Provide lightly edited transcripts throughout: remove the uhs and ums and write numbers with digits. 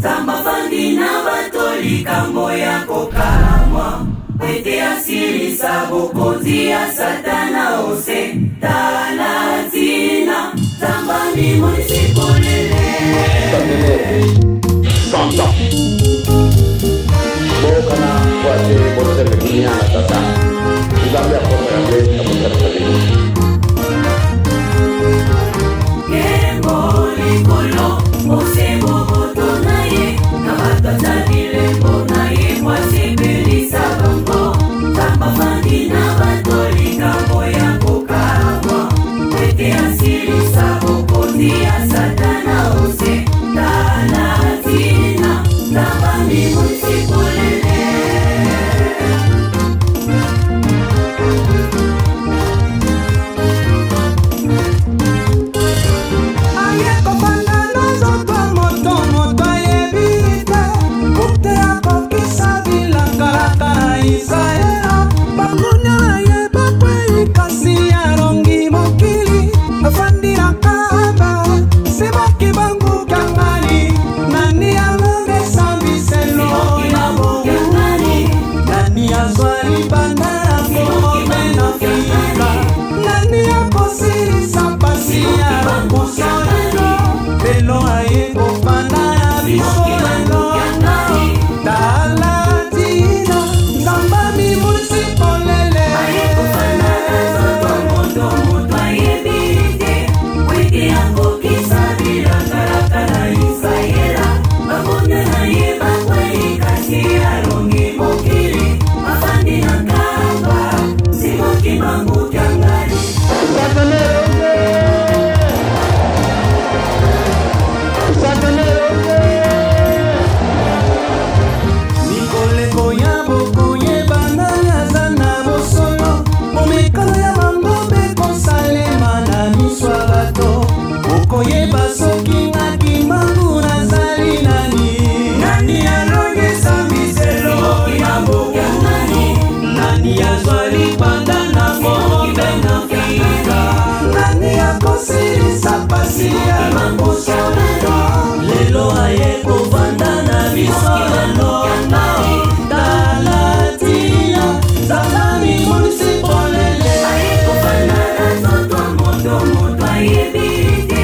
Nzambe afandi na bato likambo ya kokamwa ete asilisa bokonzi ya Satana ose tala ntina Nzambe amimonisi polele. 100 ans. Bokana po ete bosembe kimia na Tata. Nzambe akombo ya nde akosalisa bino. Nkembo likolo bosembo moto na ye na bato atya bilembo na ye po asepelisa bango. Nzambe afandi na bato likambo ya kokamwa ete asilisa bokonzi ya Satana ose tala ntina Nzambe amimonisi polele. Aye kofanda na nzoto ya moto, moto ayebi te ute akokisa bilakalaka na Israela. Bangunia na ye bakwei, kasi alongi mokili. Afandi na kaba Simon Kimbangu Kiangani. Nani alongesa biselo ya monguni? Nani azwa libanda na kongo mpe na Afrika? Nani akosilisa mpasi ya lokoso lelo? Lelo aye kofanda na biso lelo. Tala ntina Nzambe amimonisi polele. Aye kofanda na nzoto moto, moto ayebi te ete akokisa bilakalaka na Israela. Banguna na ye bakwei, kasi alongi mokili. Afandi na nkamba Simon Kimbangu Kiangani. Centenaire! Centenaire! Mikoleko ya bokoyeba nani aza na bosolo. Momekano ya mangombe ekosalema na miso ya bato. Okoyeba soki nga Kimbangu nazali nani. Nani alongisa miselo ya monguni? Nani azwa lipanda na kongo mpe na Afrika? Nani akosilisa pasi ya lokoso lelo? Lelo aye kovanda na biso lelo. Tala ntina Nzambe amimonisi polele. Aye kofanda na nzoto moto, moto ayebi te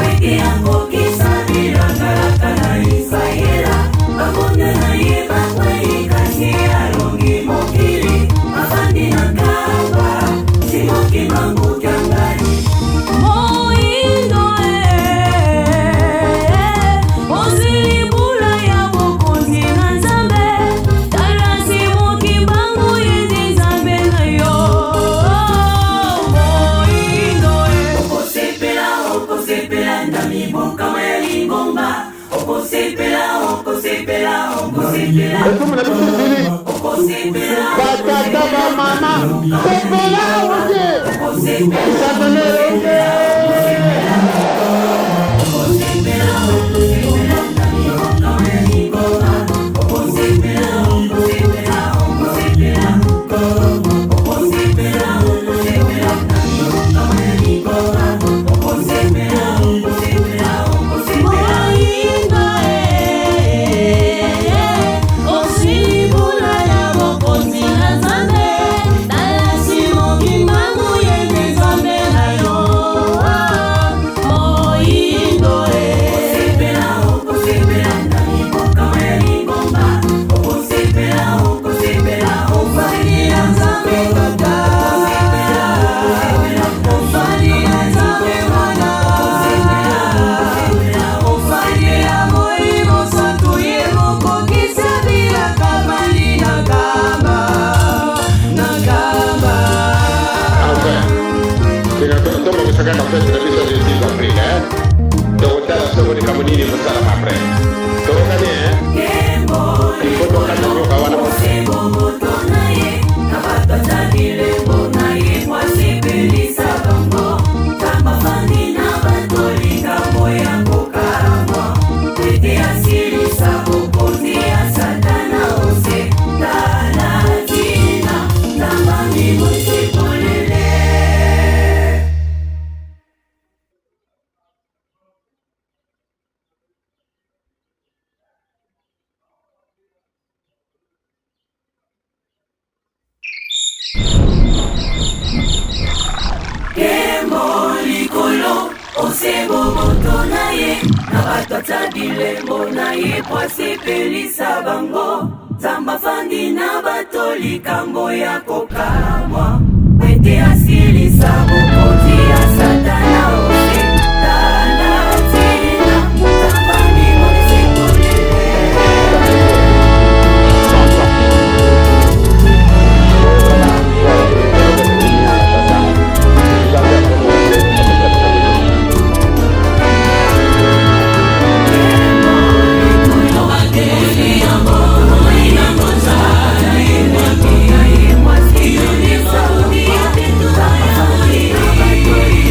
ete akokisa bilakalaka na Israela. Banguna na ye bakwei, kasi alongi mokili. Afandi na nkamba Simon Kimbangu Kiangani. Moindo e ozwi libula ya bokonzi na Nzambe. Tala Simon Kimbangu, ye nde Nzambe na yo. Moindo e. Okosepela, okosepela na mibokama ya lingomba. Okosepela, okosepela, okosepela. Etumu na biso esili. Okosepela. Batata, bamama, sepela oye. Okosepela. Centenaire! Okosepela, okosepela na mibokama ya lingomba. Okosepela, okosepela, okosepela. Okosepela, okosepela na mibokama ya lingomba. Okosepela, okosepela, okosepela. Moindo e ozwi libula ya bokonzi na Nzambe. Tala Simon Kimbangu, ye nde Nzambe na yo. Se bomoto na ye na bato atya bilembo na ye po asepelisa bango. Nzambe afandi na bato likambo ya kokamwa po ete asilisa bokonzi ya Satana ose tala ntina Nzambe amimonisi polele. Nzambe akosaka te, akosaka te.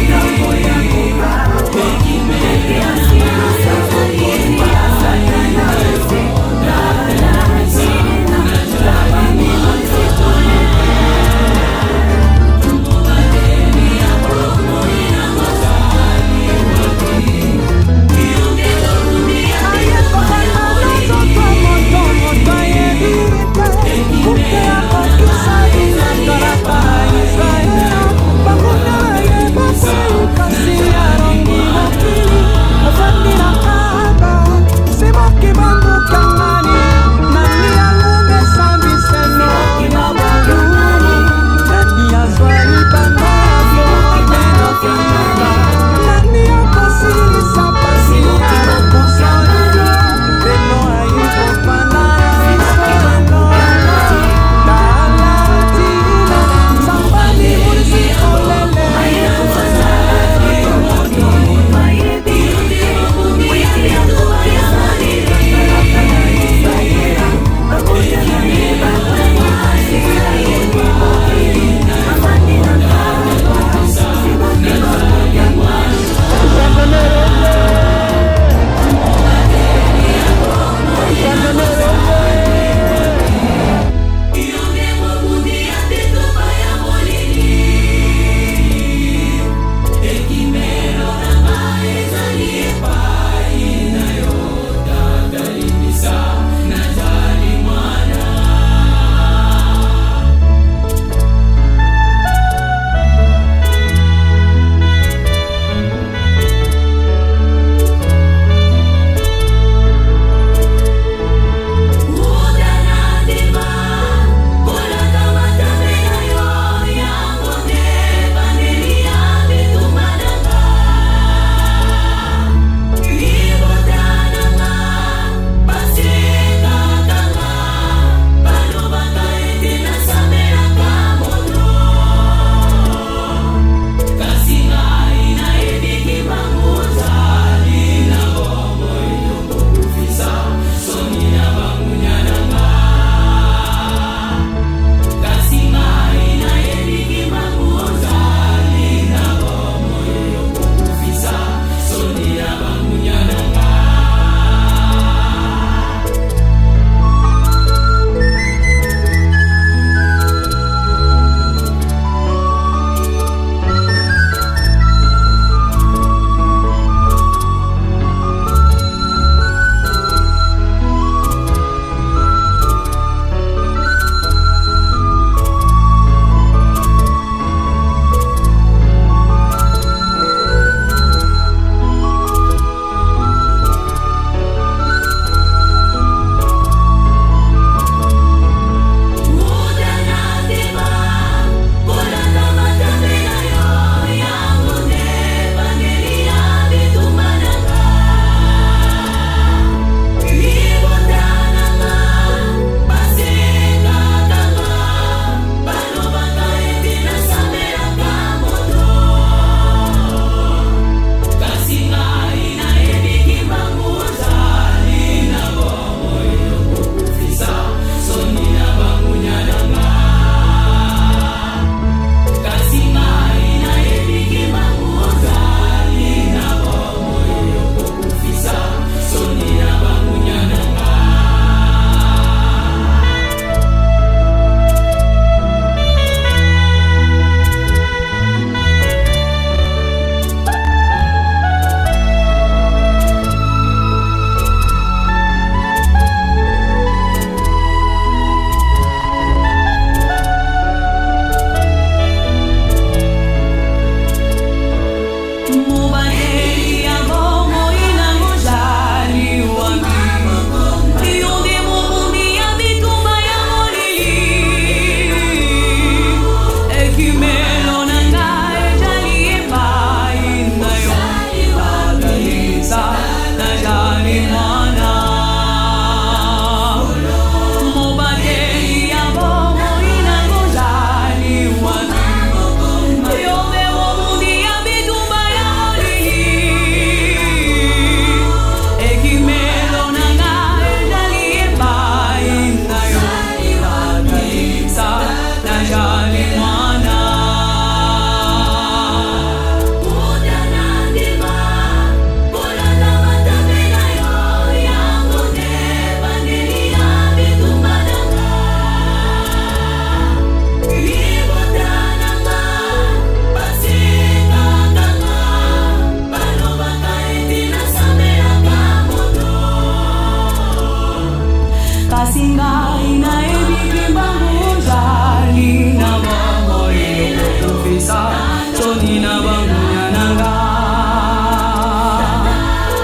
Kasi ngai nayebi Kimbangu ozali na bomoi, okokufisa soni na bangunya na nga.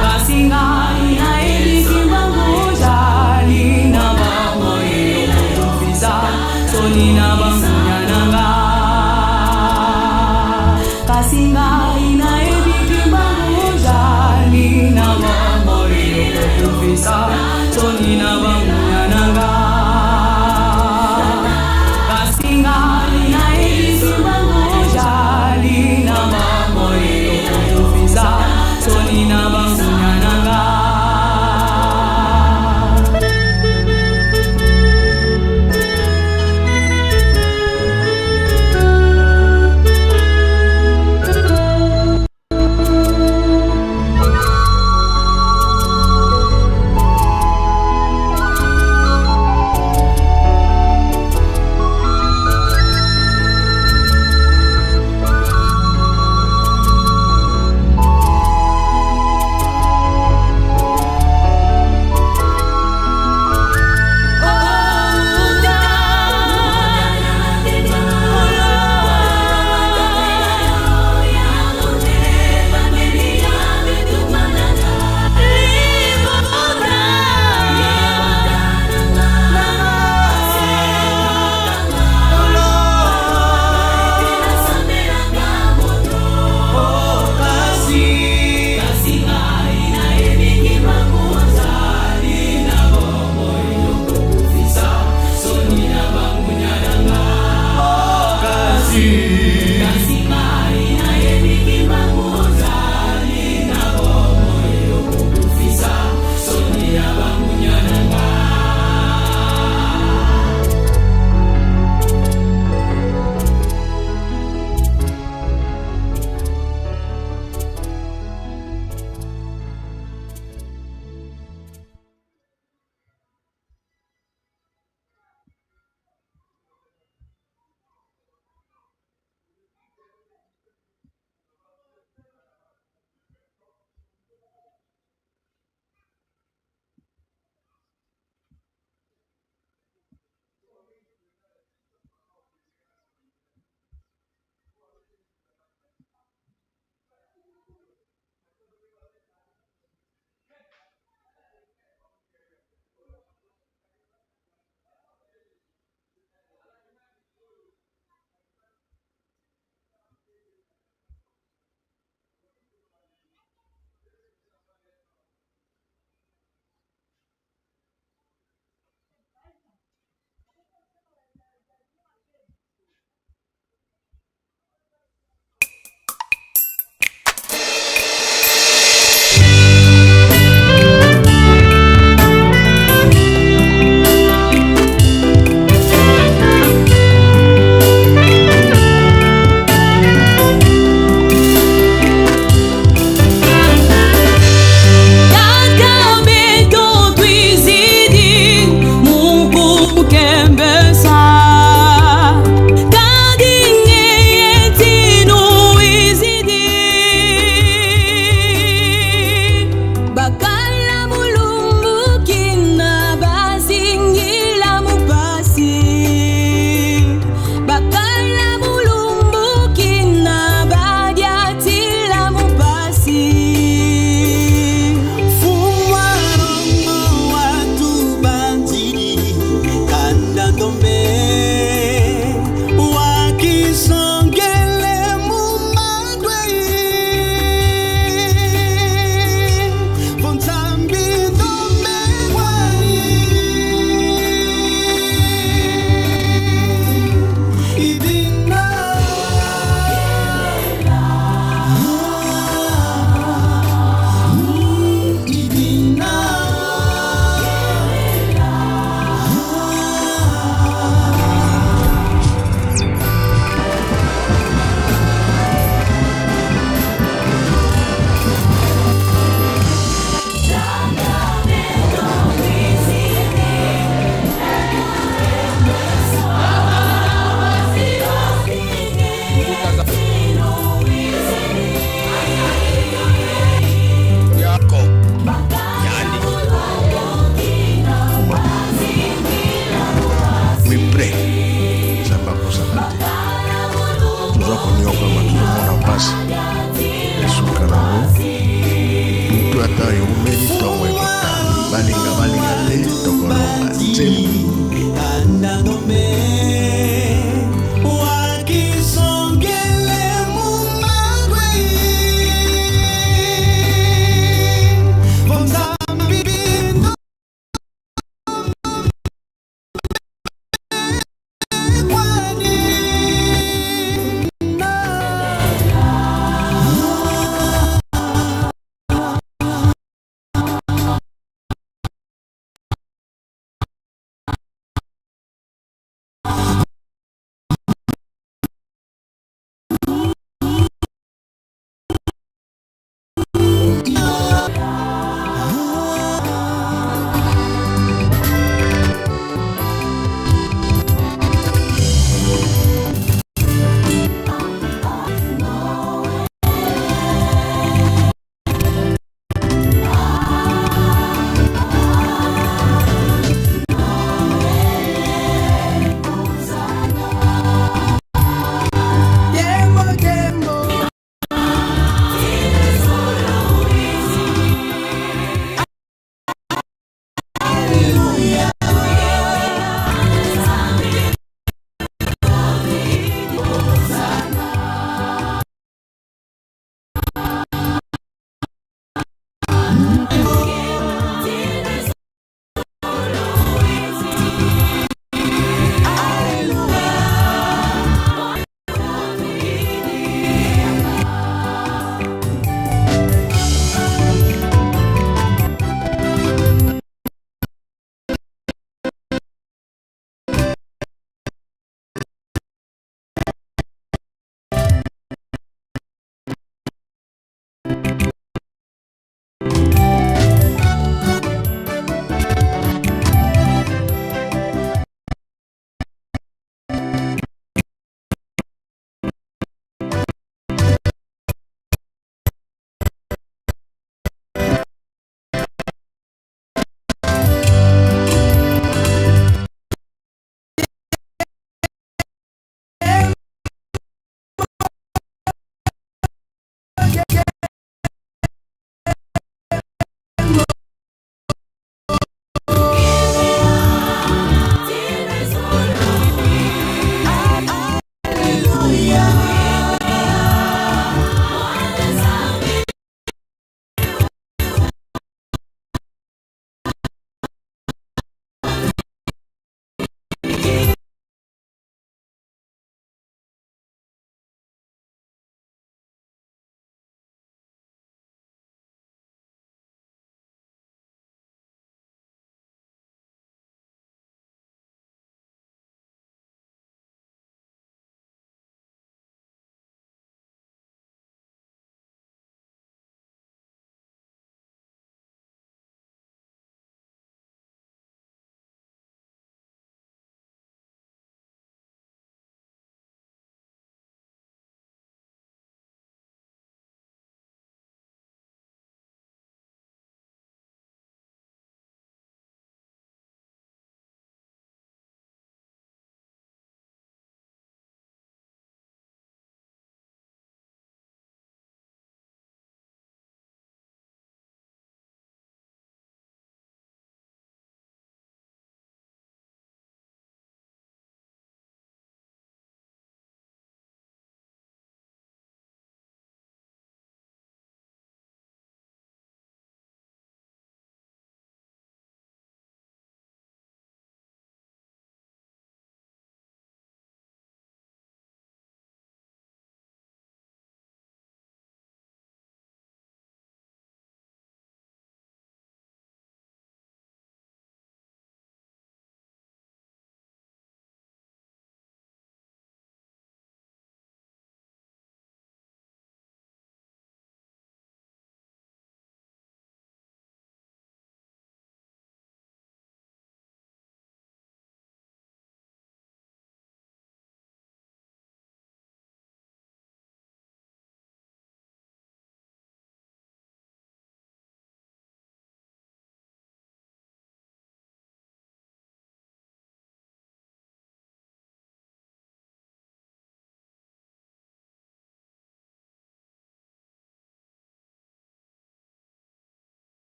Kasi ngai nayebi Kimbangu ozali na bomoi, okokufisa soni na bangunya na nga. Kasi ngai nayebi Kimbangu ozali na bomoi, okokufisa soni na bangunya na nga. Kasi ngai nayebi Kimbangu ozali na bomoi, okokufisa soni na bangunya na nga.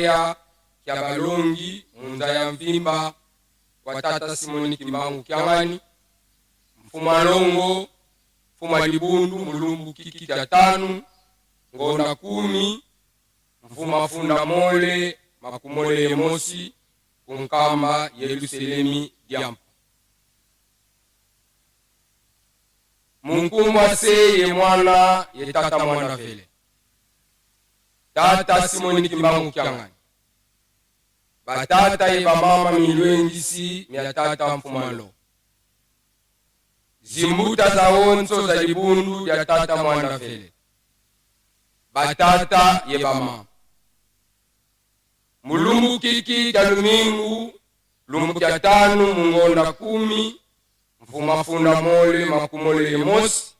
Kwaya kya balongi munza ya mvimba wa tata Simoni Kimbangu Kiangani, Mfuma Longo, Mfuma Libundu Mulumbu kiki kya tanu ngonda 10 Mfuma Funda Mole makumole yemosi kunkamba Yerusalemi diampa. Munkumbwa se ye mwana ye tata mwana vele. Tata Simoni Kimbangu Kiangani. Batata ye bamama milwengisi mya tata Mfumalo. Zimbuta za onso za libundu ya tata mwana vele. Batata ye bamama. Mulumbu kiki kya lumingu, lumbu kya tanu mungonda 10, mfuma funda mole makumole yemosi,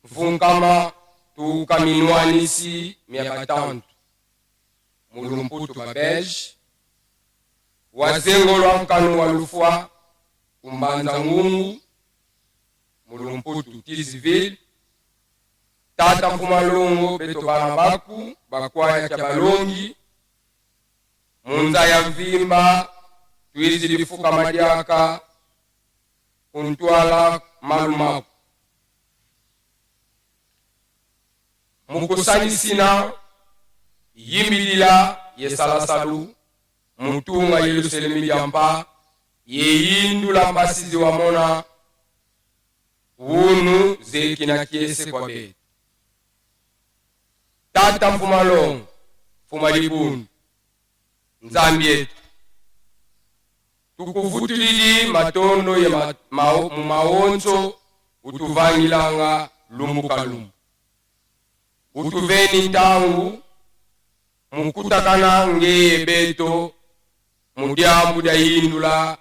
mfunkama tuka minwanisi mia batantu. Mulumputu ba Belge, wazengo lwa nkanu wa lufwa, kumbanza ngungu, mulumputu Tiziville, tata mfuma longo beto bana baku, bakwaya kya balongi, munza ya mvimba, twizi lifuka madiaka, kuntwala malumaku. Mukusanyisina, yimbilila yesalasalu, mutunga Yerusalemi diampa, yeyindula mbasizi wa mona, wunu zekina kiese kwa betu. Tata mfuma longo, mfuma libundu, Nzambi yetu. Tukuvutulili matondo ya maonzo utuvangilanga lumbu kalumbu. Utuveni ntangu mukutakana ngeye beto mudiambu dia yindula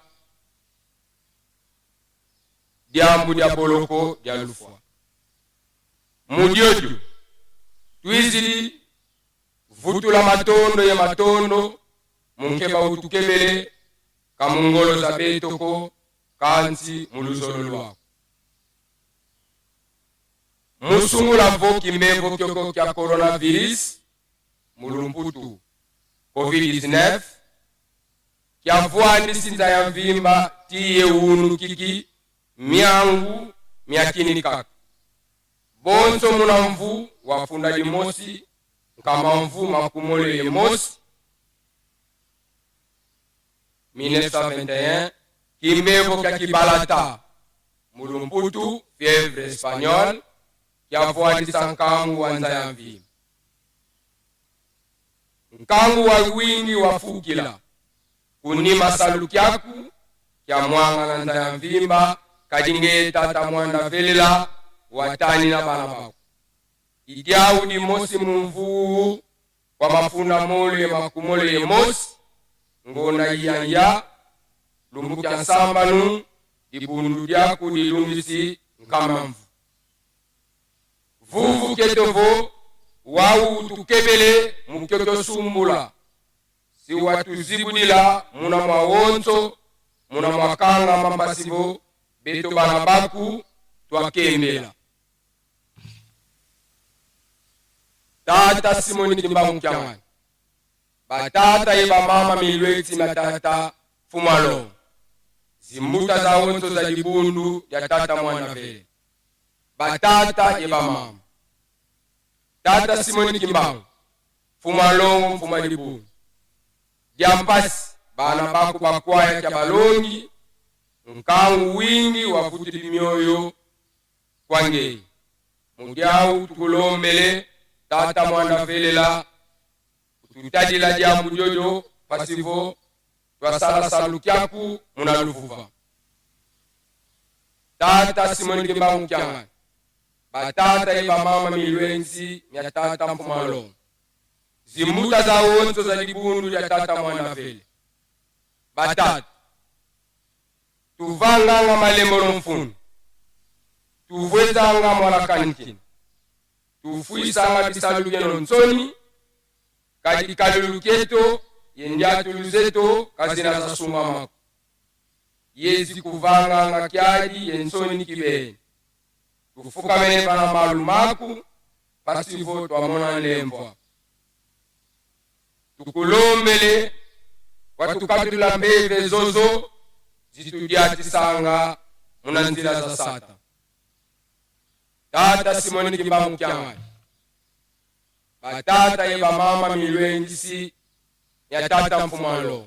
diambu dia boloko dia lufwa. Mudiodio twizili vutula matondo ya matondo munkeba utukebele kamungolo za betoko kanzi muluzolo lwako. Musungula mvo kimbevo kyoko kya coronavirus mulumputu COVID-19 kya mvwani sinza ya mvimba tiye unu kiki myangu myakini kaka. Bonso muna mvu wafunda limosi nkama mvu makumole yemosi 1921 kimbevo kya kibalata mulumputu fièvre espagnole kya mvwandisa nkangu wa nza ya mvimba. Nkangu wa wingi wafukila kunima salu kyaku kya mwanga na nza ya mvimba kadinge tata mwanda velela watani na bana bako. Idyau di mosi mumvuu kwa mafunda mole makumole ye mosi ngonda iyanya lumbu kya nsambanu dibundu dyaku dilumbisi nkamamvu. Vuvu ketovo wau tukebele mukyoto sumbula si watuzibudila muna mwawonzo muna mwakanga mambasibo beto bana baku twakembela. Tata Simoni Kimbangu Kiangani. Batata ye bamama milweti na tata Fumalo. Zimbuta za onzo za libundu ya tata mwana vele. Batata ye bamama. Tata Simoni Kimbangu. Fumalo mfuma libundu. Diampasi bana baku bakwaya kya balongi nkangu wingi wafutili mioyo kwangei. Mudyau tukulombele tata mwana velela tutadila diambu jojo pasivo twasala salu kyaku muna luvuva. Tata Simoni Kimbangu Kiangani. Batata ye bamama milwenzi mya tata Mfumalo. Zimbuta za onzo za libundu ya tata mwana vele. Batata tuvanganga malembo mfunu. Tuvwezanga mwala kankini. Tufuisanga bisalu byeno nzoni. Kadi kalulu keto, yendia tuluzeto, kazina za sunga mako. Yezi kuvanganga kyadi yensoni kibeni. Tufukamene bana malu maku, pasivo twamona lembwa. Tukulombele watukatula mbeve zozo zitudiatisanga muna nzila za sata. Tata Simoni Kimbangu Kiangani, batata ye bamama milwengisi ya tata mfumu wa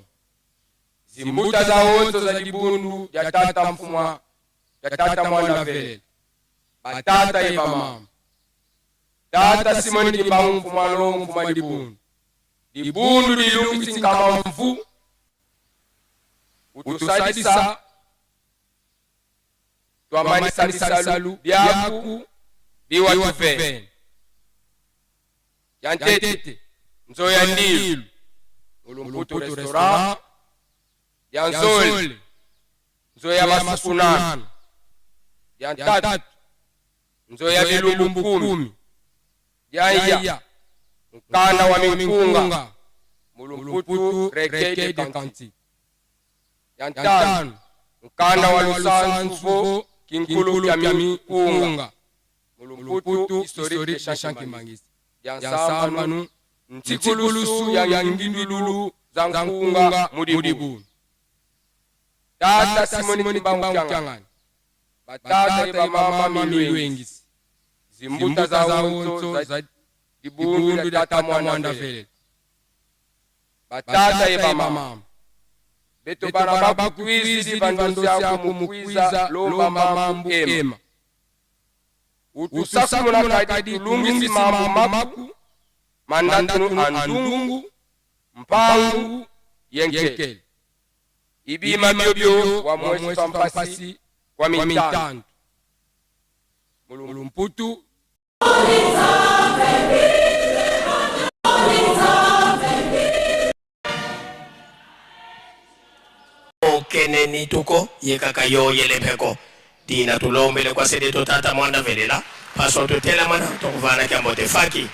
zimbuta za onzo za libundu ya tata mfumu ya tata mwana velele, batata ye bamama. Tata Simoni Kimbangu mfumu wa longo mfumu wa libundu, libundu lilungisi nkama mvu utusadisa twamanisa bisalu byaku biwatuvene ya ntete nzoya ndilu mulumputu restaurant ya nzole nzoya masukunana ya ntatu nzoya bilumbu 10 ya iya mukanda wa minkunga mulumputu recueil de cantiques ya ntano mukanda wa lusanzu kinkulu kya mikunga mulumputu historique de champ kimbanguiste ya nsambanu ntikulusu ya ngindululu za nkunga mudibu. Tata Simoni Kimbangu Kiangani, batata ye bamama milwengisi zimbuta za onzo za libundu lya tata mwana velele, batata ye bamama beto bana bakwizi vandosi yako mukwiza lomba mambu ema utusakumuna kadi tulungisi mambu maku mandatunu andungu mpangu yenkele ibima byobyo wa mwesi pampasi kwa mitandu mulumputu. Keneni tuko yekaka yo yelepheko dina tulombele kwa sedeto tata mwanda velela paso tutela mana tokuvana kyambote faki.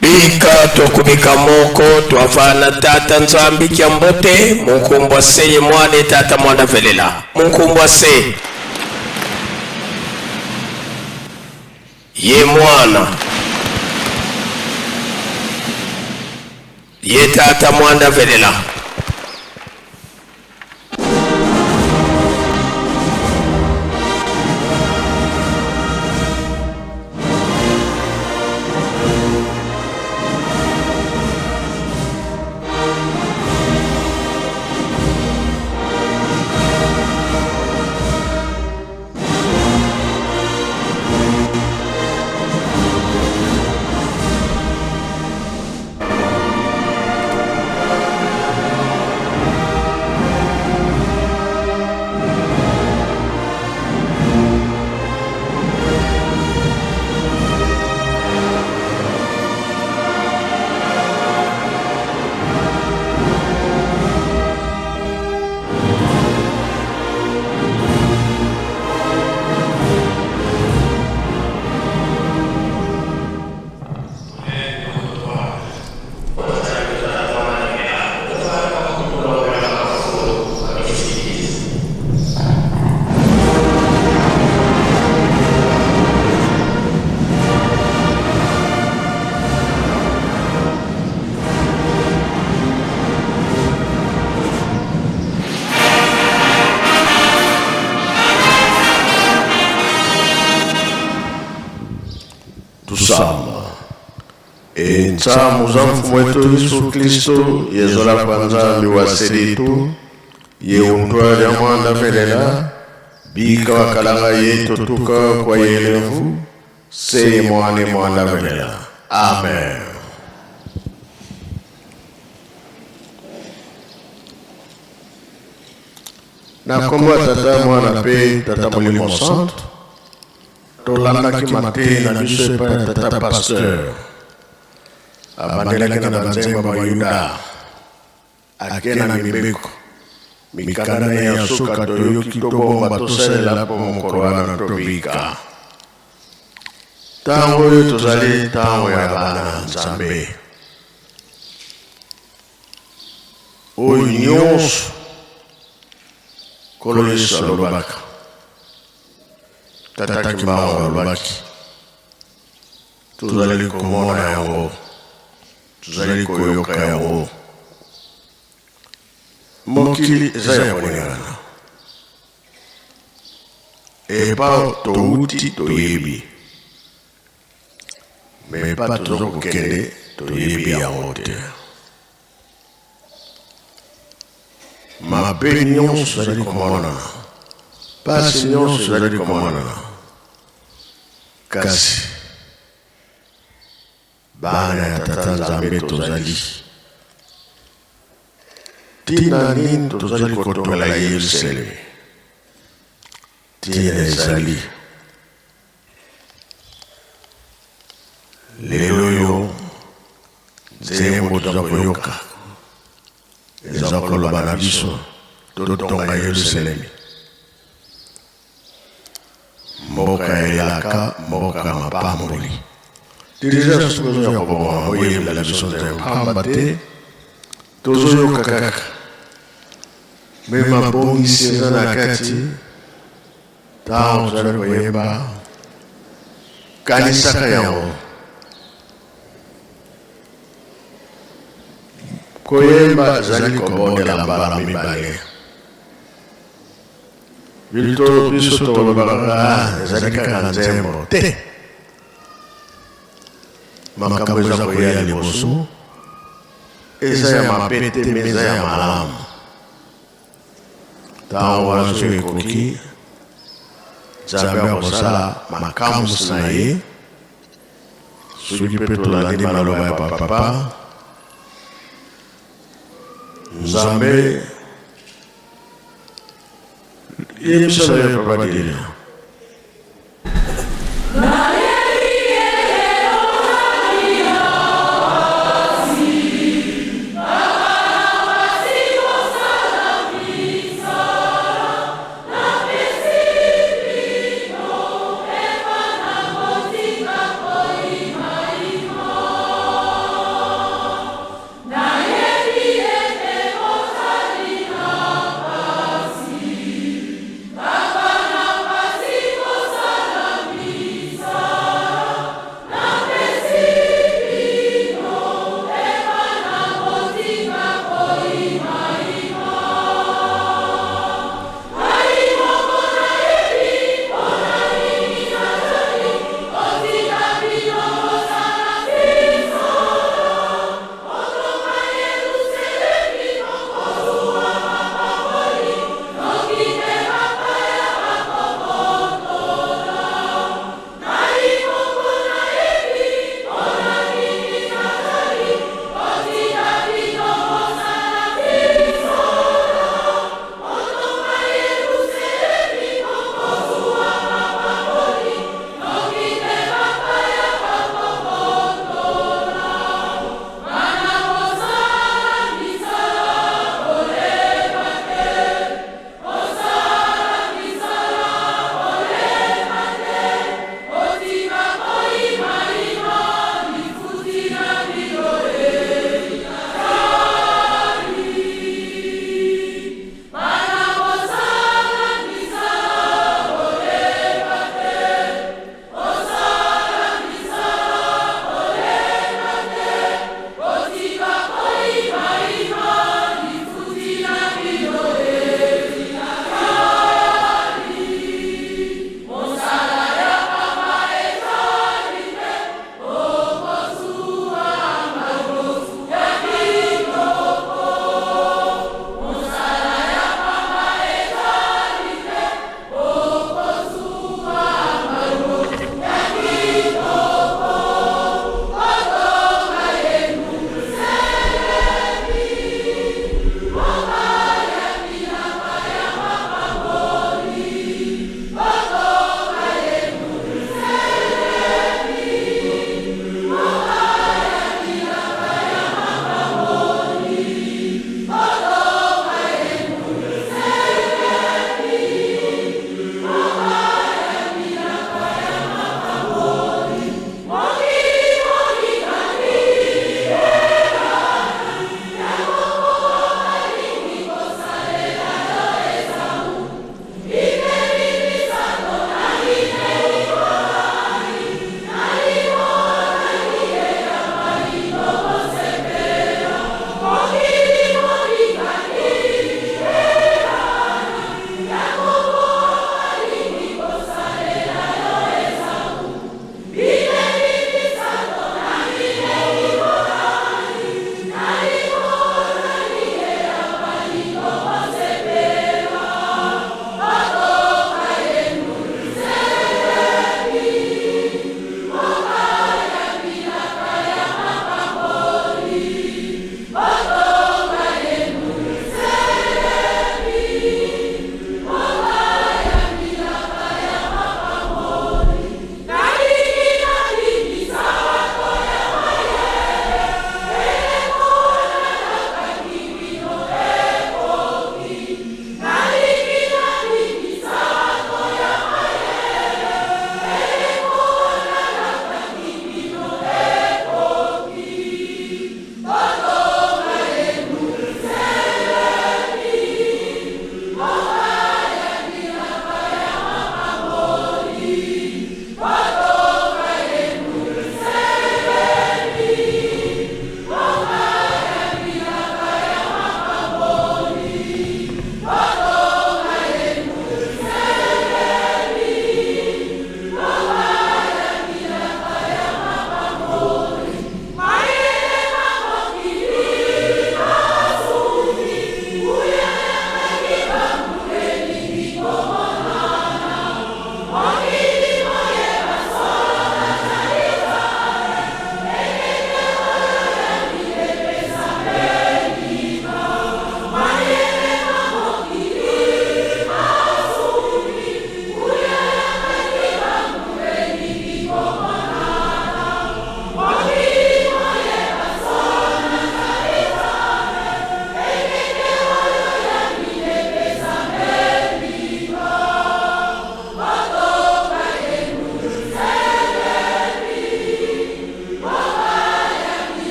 Bika tokubika moko twavana tata Nzambi kya mbote munkumbwa se ye mwane tata mwanda velela munkumbwa se ye mwana ye tata mwanda velela. Tusamba. E ntsamu za mfumu wetu Yesu Kristo yezola kwa Nzambi wa selitu ye untwa lya mwanda velela bika wakalanga ye totuka kwa yelevu se mwane mwanda velela. Amen. Na kombo ya Tata, Mwana mpe Tata Molimo Santu, tolandaki mateyi na biso epai ya Tata Pasteur. Abandelaki na banzembo ya Bayuda, ake na mibeko, mikanda na ye ya suka toyoki tobomba tosalela mpo mokolo wana tobika. Ntango oyo tozali ntango ya bana na Nzambe. Oyo nyonso Nkolo Yesu alobaka, Tata Kimbangu alobaki, tozali komona yango, tozali koyoka yango. Mokili eza ya koningana. Epa towuti toyebi, me epa tozo kokende toyebi yango te. Mabe nyonso ezali komonana, pasi nyonso ezali komonana, kasi bana ya Tata Nzambe tozali. Ntina nini tozali kotongela Yerusalemi? Ntina ezali lelo oyo nzembo toza koyoka eza koloba na biso totonga Yerusalemi, mboka ya elaka, mboka ya mapamboli. Dirija soki ozoya kobongama boyembela biso nzembo pamba te tozoyoka kaka me mabongisi eza na kati. Ntango tozali koyemba, kanisaka yango. Koyemba ezali kobondela mbala mibale. Bito biso tolobaka ah, ezali kaka nzembo te. Makambo eza koya liboso eza ya mabe te, me eza ya malamu. Ntango wana soki ekoki, Nzambe akosala makamwisi na ye. Soki mpe tolandi maloba ya bapapa, Nzambe yebisa na yo papa Delia.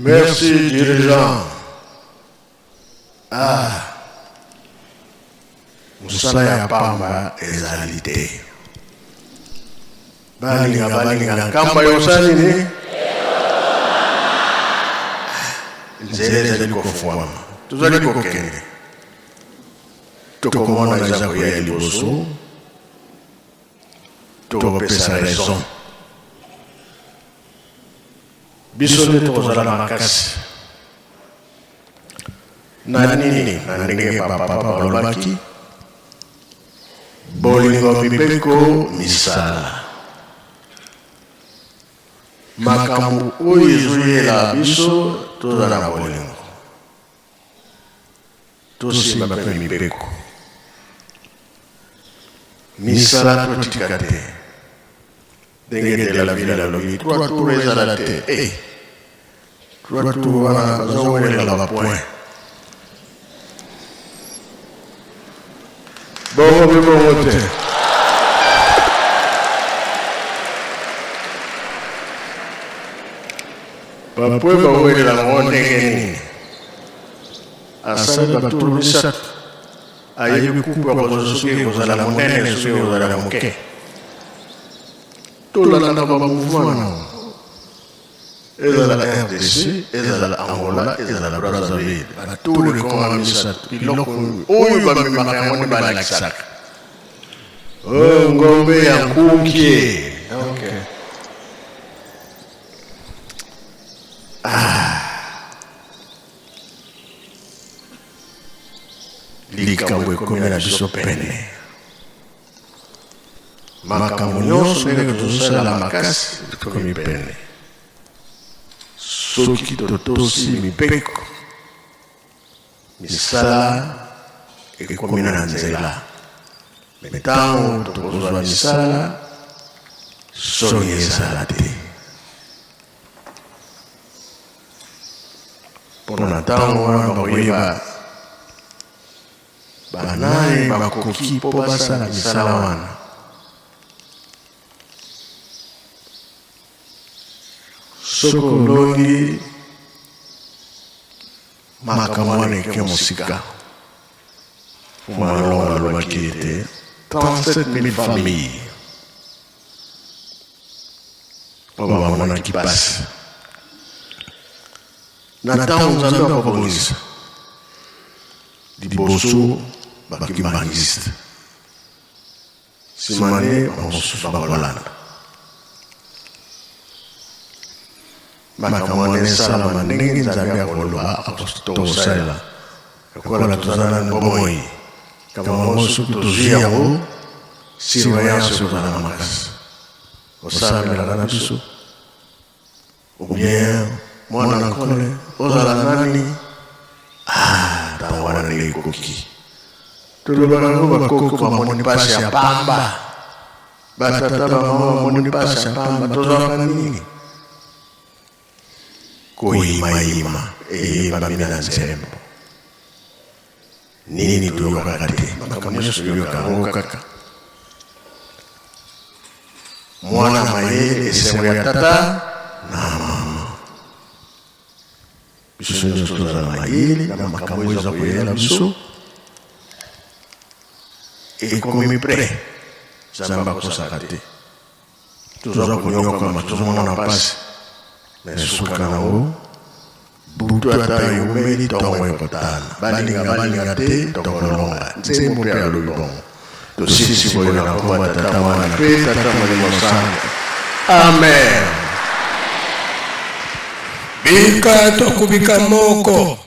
Merci dirigeant. Ah. Mosala ya pamba ezali te. Balinga balinga nkamba yosala nini? Nzela ezali kofungwama. Tozali kokende. Tokomona eza koya liboso. Tokopesa raison. Biso nde tokozala makasi na nini? Na ndenge bapapa balobaki, bolingo, mibeko, misala. Makambo oyo ezoyela biso, tozala na bolingo, tosimba mpe mibeko, misala totika te. Ndenge de la ville alobi trois tours ezala te eh trois tours wana bazowelela ba point bongo mpe bongo te. Ba point bawelela yango ndenge nini? Asali ba tour misato Ayebi coupe akozwa soki ekozala monene soki ekozala moke. Tolandaka ba mouvement nango. Ezala RDC, ezala Angola, ezala Brazzaville. Ba tour ekoma misato. Biloko oyo bamemaka yango nde balakisaka. Oh, ngombe ya nkunkie. Okay. Ah. Likambo ekomela biso pene. Makambo nyonso ndenge tozosala makasi ekomi pene. Soki totosi mibeko, misala ekomi na nzela. Me ntango tokozwa misala, soni ezala te. Mpo na ntango wana bakoyeba banani bakoki mpo basala misala wana. Soki olongi makambo wana eke mosika. Malonga alobaki ete 37 000 familles oyo bamonaki mpasi na ntango Nzambe akobongisa liboso bakimbangiste, nsima nde bamosusu bakolanda. Makambo wana esalama ndenge Nzambe akoloba tokosalela lokola toza na bomoi. Likambo yango soki tozwi yango, surveillance ekozala makasi. Osambelaka na biso ou bien mwana nkole ozala nani? Ah, ntango wana nde ekoki. Tolobaka yango bakoko bamoni mpasi ya pamba, batata bamama bamoni mpasi ya pamba, tozwaka nini? Koyimayima eyebami na nzembo. Nini toyokaka te? Makambo nyonso toyoka yango kaka. Mwana mayele esengo ya tata na mama. Biso nyonso tozala mayele na makambo eza koyela biso. Ekomi près. Nzambe akosaka te. Toza konyokwama, tozomona mpasi, me suka nango butu ata ewumeli, ntongo ekotana. Balinga balinga te, tokolonga. Nzembo mpe alobi bongo. Tosilisi boye na nkombo ya Tata, Mwana mpe Tata Molimo Santo. Amen. Bika tokubika moko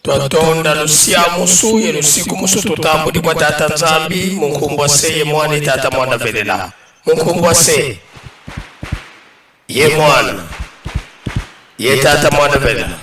Twatonda lusia musu ye lusiku musu tutambudi bua Tata Nzambi munkumbua se ye Muana Tata Muana velela munkumbua se ye Muana ye Tata Muana velela.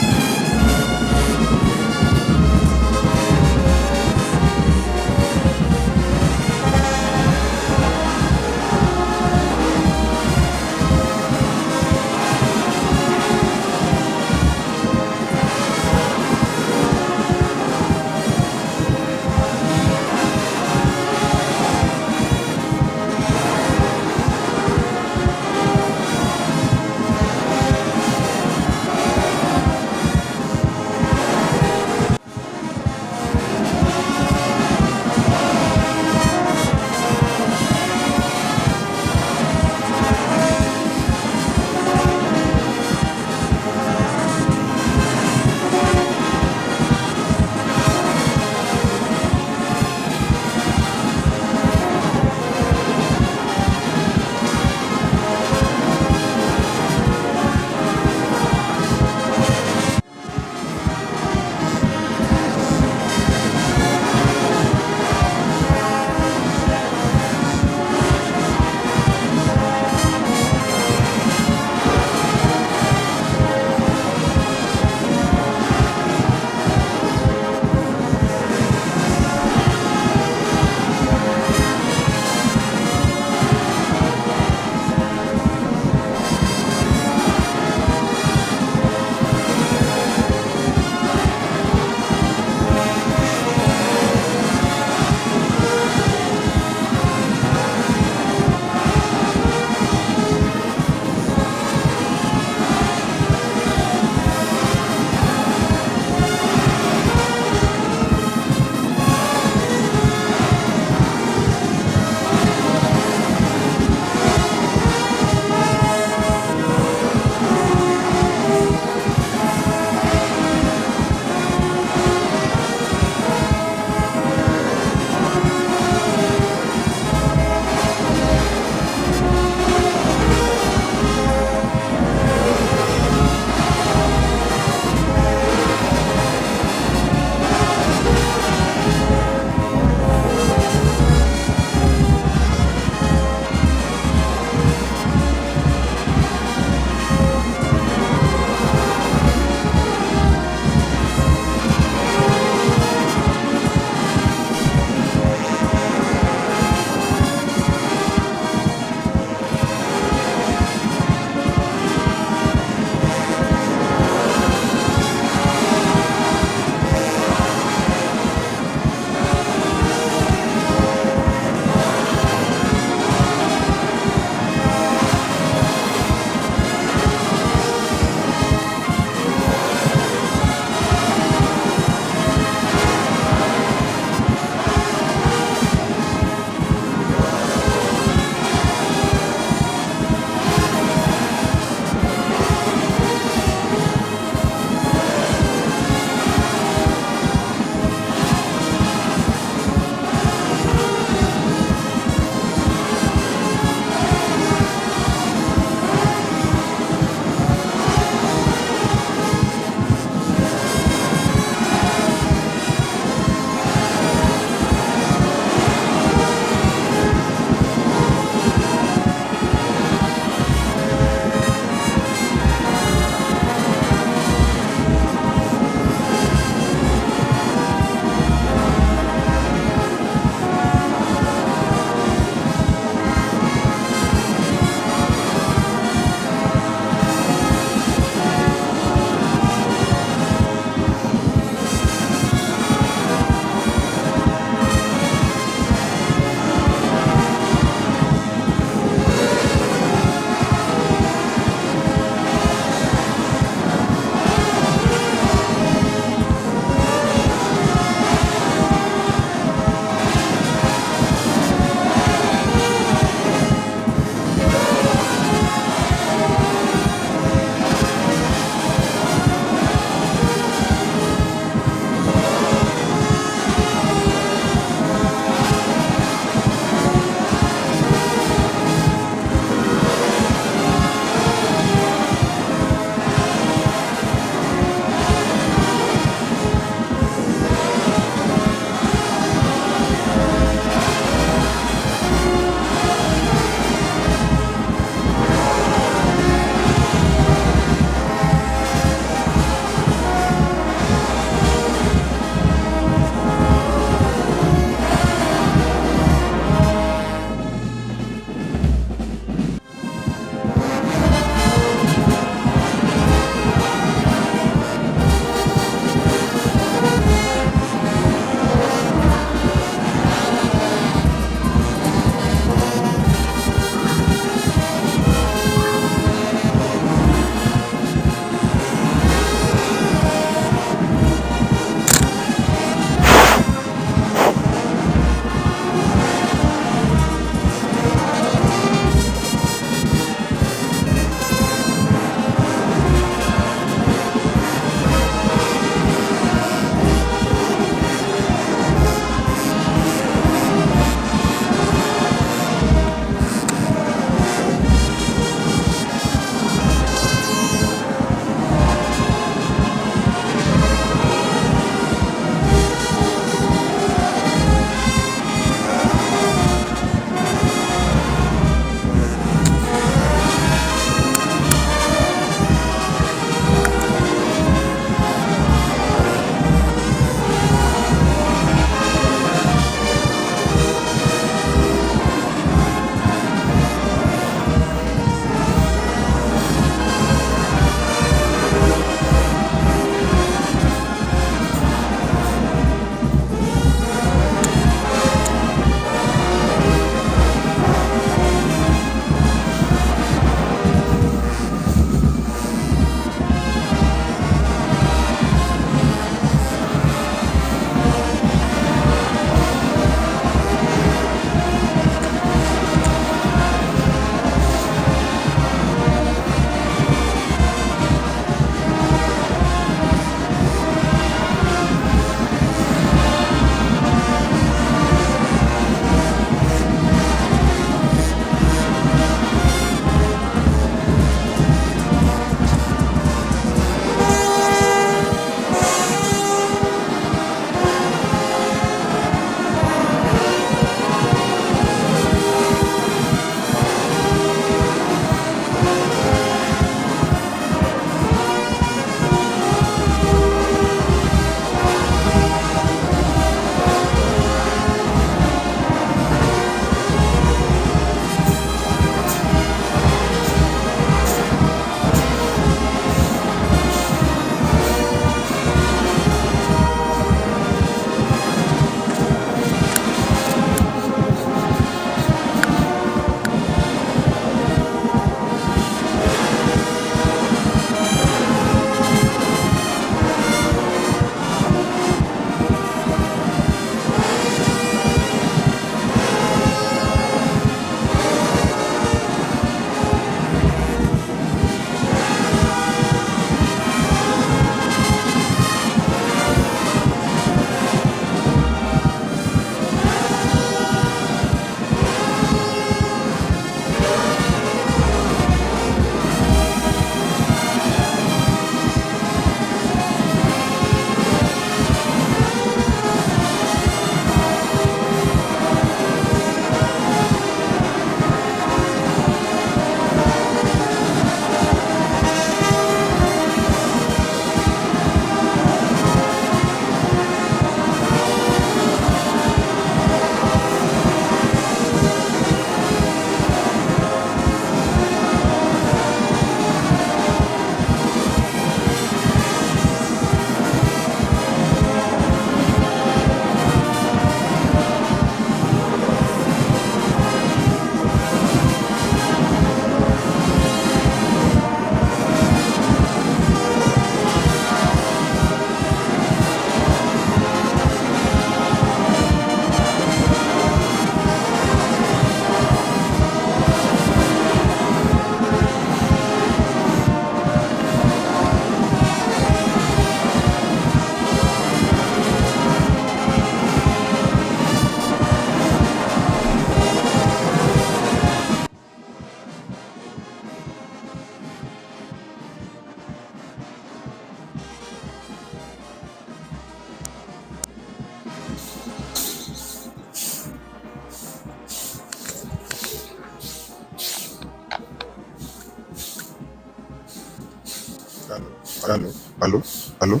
Allô, allô, allô.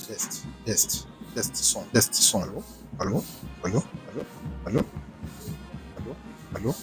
Test, test, test son, test son. Allô, allô, allô, allô, allô, allô, allô.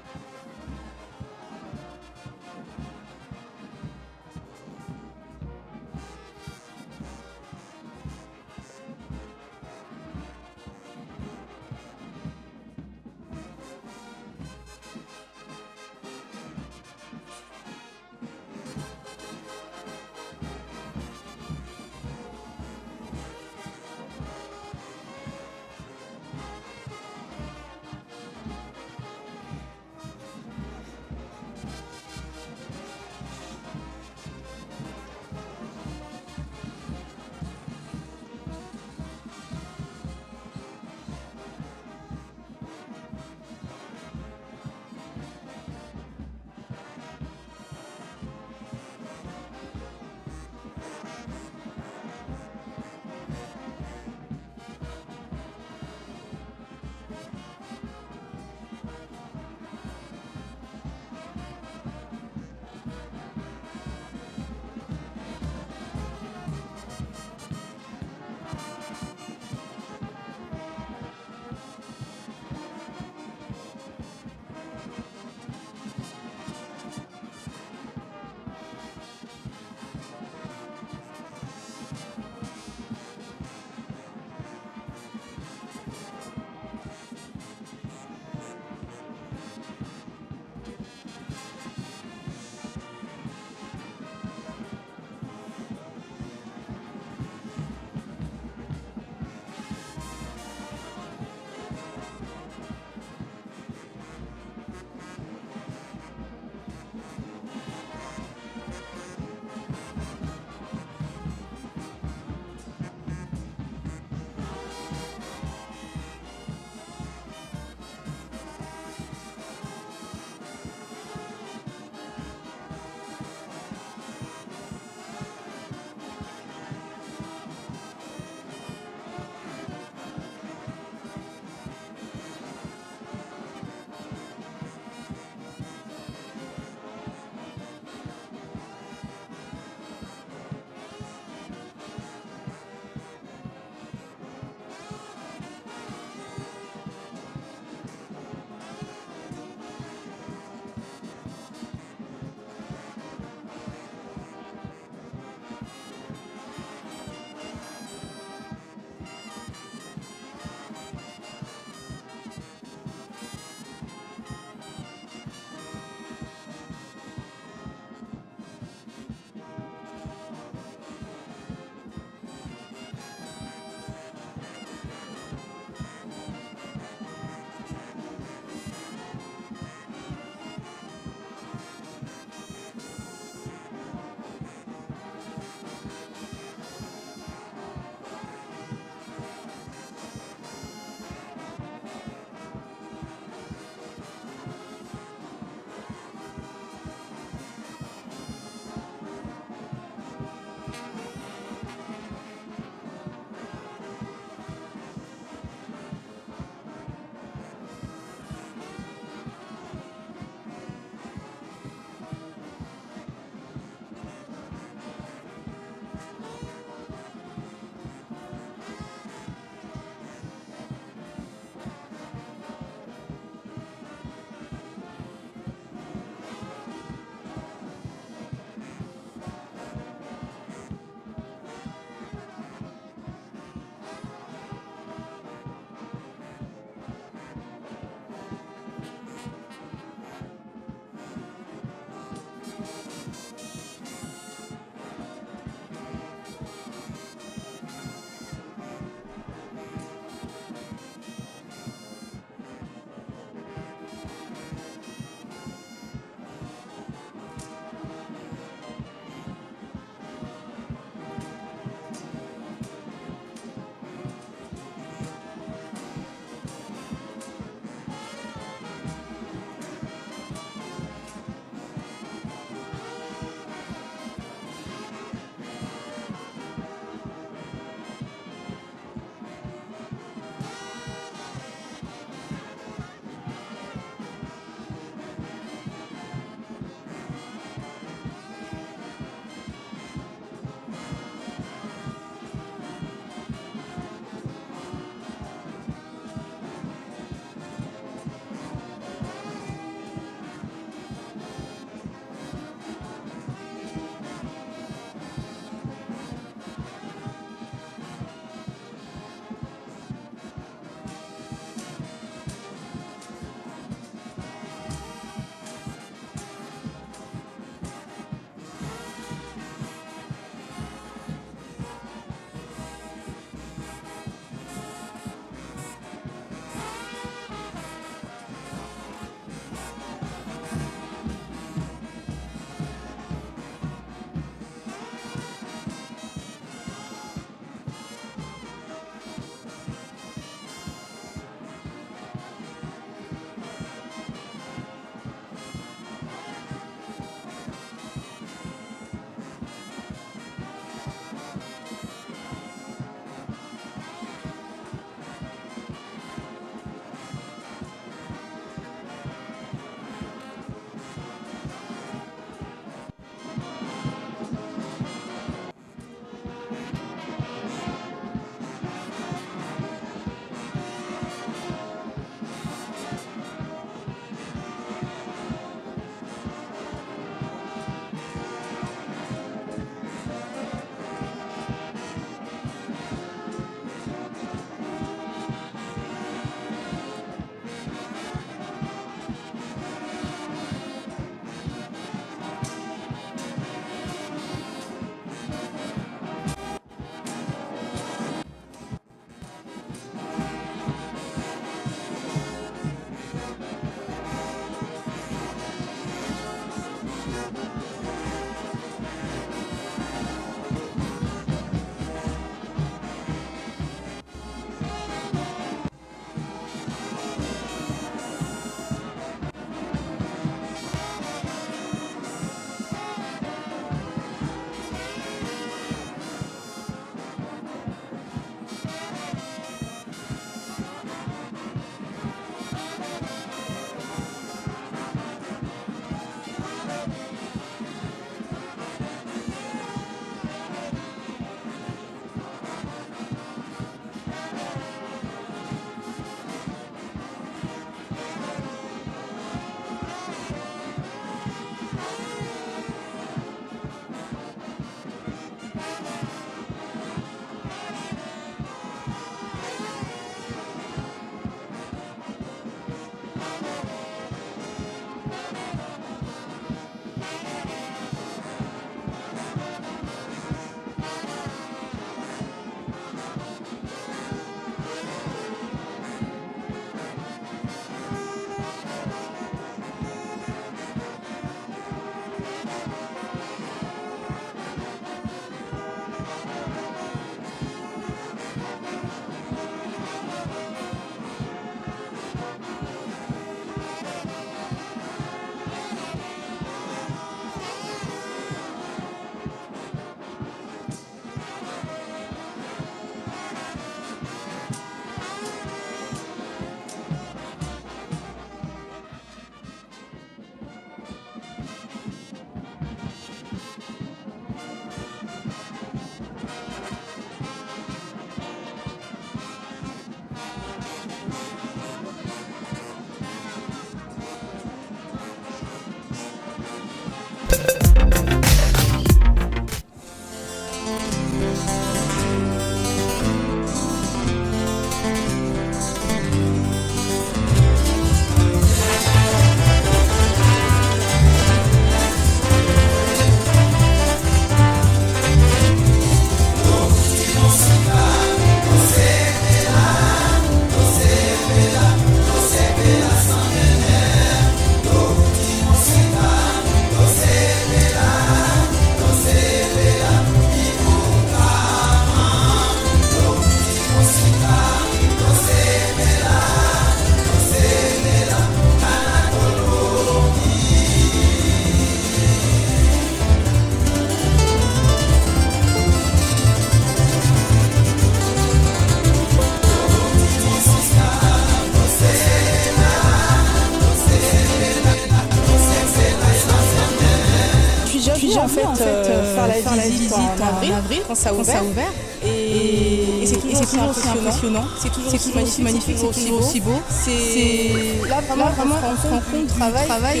suis déjà venue en fait faire la visite en avril quand ça a ouvert. Et c'est toujours aussi impressionnant, c'est toujours aussi magnifique, c'est toujours aussi beau. C'est là vraiment, on se rend compte du travail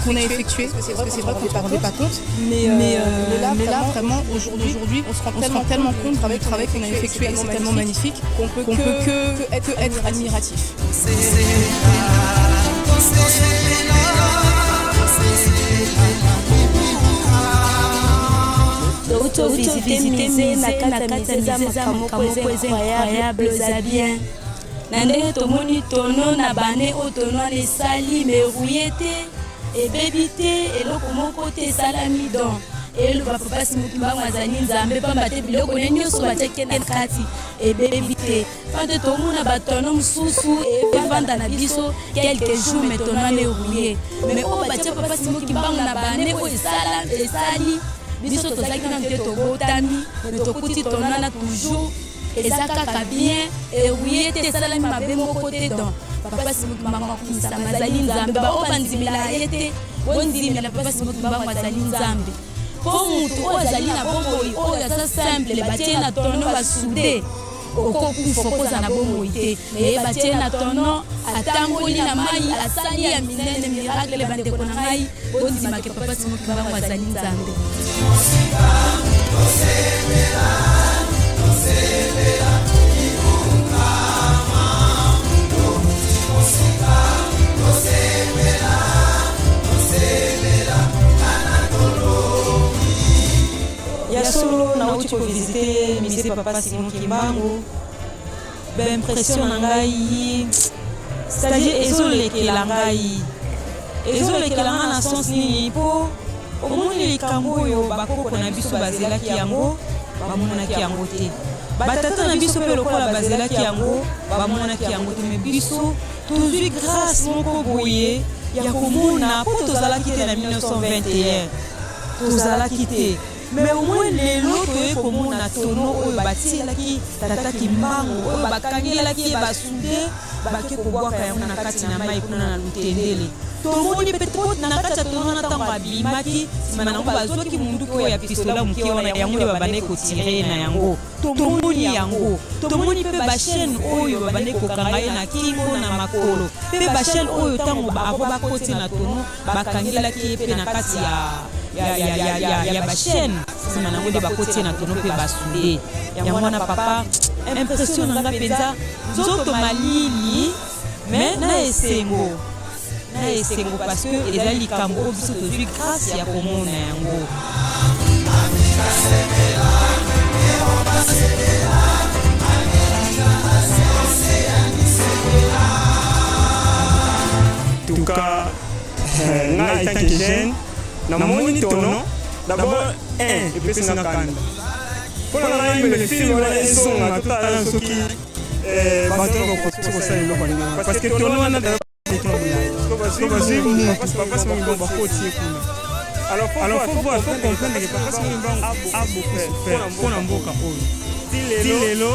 qu'on a effectué. Parce que c'est vrai qu'on ne se rendait pas compte. Mais là, vraiment, aujourd'hui, on se rend tellement compte du travail qu'on a effectué. Et c'est tellement magnifique qu'on peut que être admiratif. Tovisite musée na kati ya musée eza makambo moko eza incroyable, eza bien na ndenge tomoni tono na bane oyo tono wana esali merouye te, ebebi te, eloko moko te esalami. Don eloba Papa Simon Kimbangu azali Nzambe, pamba te biloko ne nyonso batiaki na kati ebebi te. Pamba te tomona batono mosusu evanda na biso quelques jours, mais tono wana erouye. Mais oyo batia Papa Simon Kimbangu na bane oyo esala esali, biso tozalaki nanu te, tobotami, mais tokuti tono wana toujours eza kaka bien, erouye te, esalami mabe moko te. Don Papa Simon Kimbangu akumisama, azali Nzambe. Baoyo bandimela ye te, bondimela Papa Simon Kimbangu azali Nzambe, mpo mutu oyo azali na bomoi oyo aza simple, batie na tono basude, okokufa, okoza na bomoi te. Mais batie na tono, atamboli na mai, asali ya minene, miracle. Bandeko na ngai, bondimake Papa Simon Kimbangu azali Nzambe. Ya solo, nauti kovisite musée Papa Simon Kimbangu. Baimpression na ngai, c'est-à-dire ezolekela ngai, ezolekela ngai na sens nini? Mpo omoni likambo oyo bakoko na biso bazelaki yango, bamonaki yango te. Batata na biso mpe lokola bazelaki yango, bamonaki yango te. Mais biso tozwi grâce moko boye ya komona, mpo tozalaki te na 1921, tozalaki te. Mais au moins lelo toye komona tono oyo batielaki tata Kimbangu, oyo bakangelaki ye basude, bake kobwaka yango na kati na mai kuna na Lutendele. Tomoni mpe po na kati ya tono wana, ntango abimaki, nsima nango bazwaki munduki oyo ya pistolet moke wana, yango nde babandaki kotire na yango. Tomoni yango, tomoni mpe bachaîne oyo babandaki kokanga ye na kingo, na makolo, mpe bachaîne oyo ntango avo bakoti na tono, bakangelaki ye mpe na kati ya bachaîne. Nsima nango nde bakoti ye na tono mpe basude yango wana. Papa, impression na nga mpenza, nzoto malili, mais na esengo, na esengo, parce que ezali likambo oyo biso tozwi grâce ya komona yango. Tout cas, ngai tant que jeune, namoni tono d'abord un epesi nga kanda. Mpo na ngai, mbele film wana ezonga, totala soki bato bakoki kosala eloko ndenge wana, parce que tono wana bazwi mutu Papa Simon Kimbangu, bakoti ye kuna. Alors faut voir, faut comprendre que Papa Simon Kimbangu a beaucoup souffert mpo na mboka oyo. Ti lelo,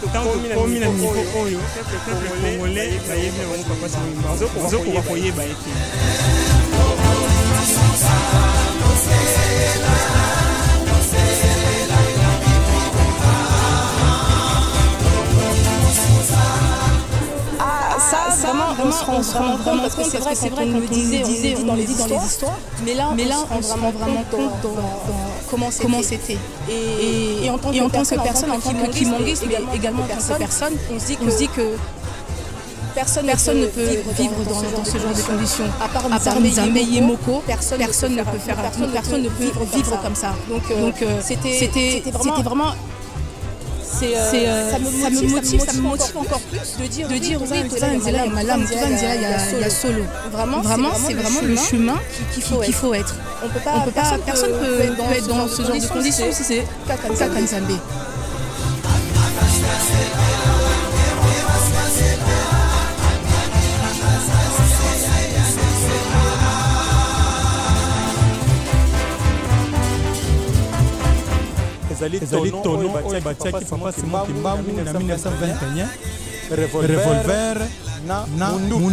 ntango tokomi na niveau oyo, peuple congolais bayebi na bango Papa Simon Kimbangu, bazokoka koyeba ye te. Ah, ça, vraiment, on se rend vraiment compte, parce que c'est vrai, c'est vrai, quand on le disait, on le dit dans les histoires, mais là, on se rend vraiment compte dans comment c'était. Et en tant que personne, en tant que kimbanguiste, mais également en tant que personne, on se dit que personne ne peut vivre dans ce genre de conditions. À part Nzambe ye moko, personne ne peut faire, personne ne peut vivre comme ça. Donc c'était vraiment ça me motive encore plus de dire oui, toza nzela ya malamu, toza nzela ya solo. Vraiment, c'est vraiment le chemin qu'il faut être. On peut pas, personne peut être dans ce genre de conditions si c'est kaka Nzambe. Ezali tono oyo batiaki Papa Simon Kimbangu na 1921, revolver na munduki.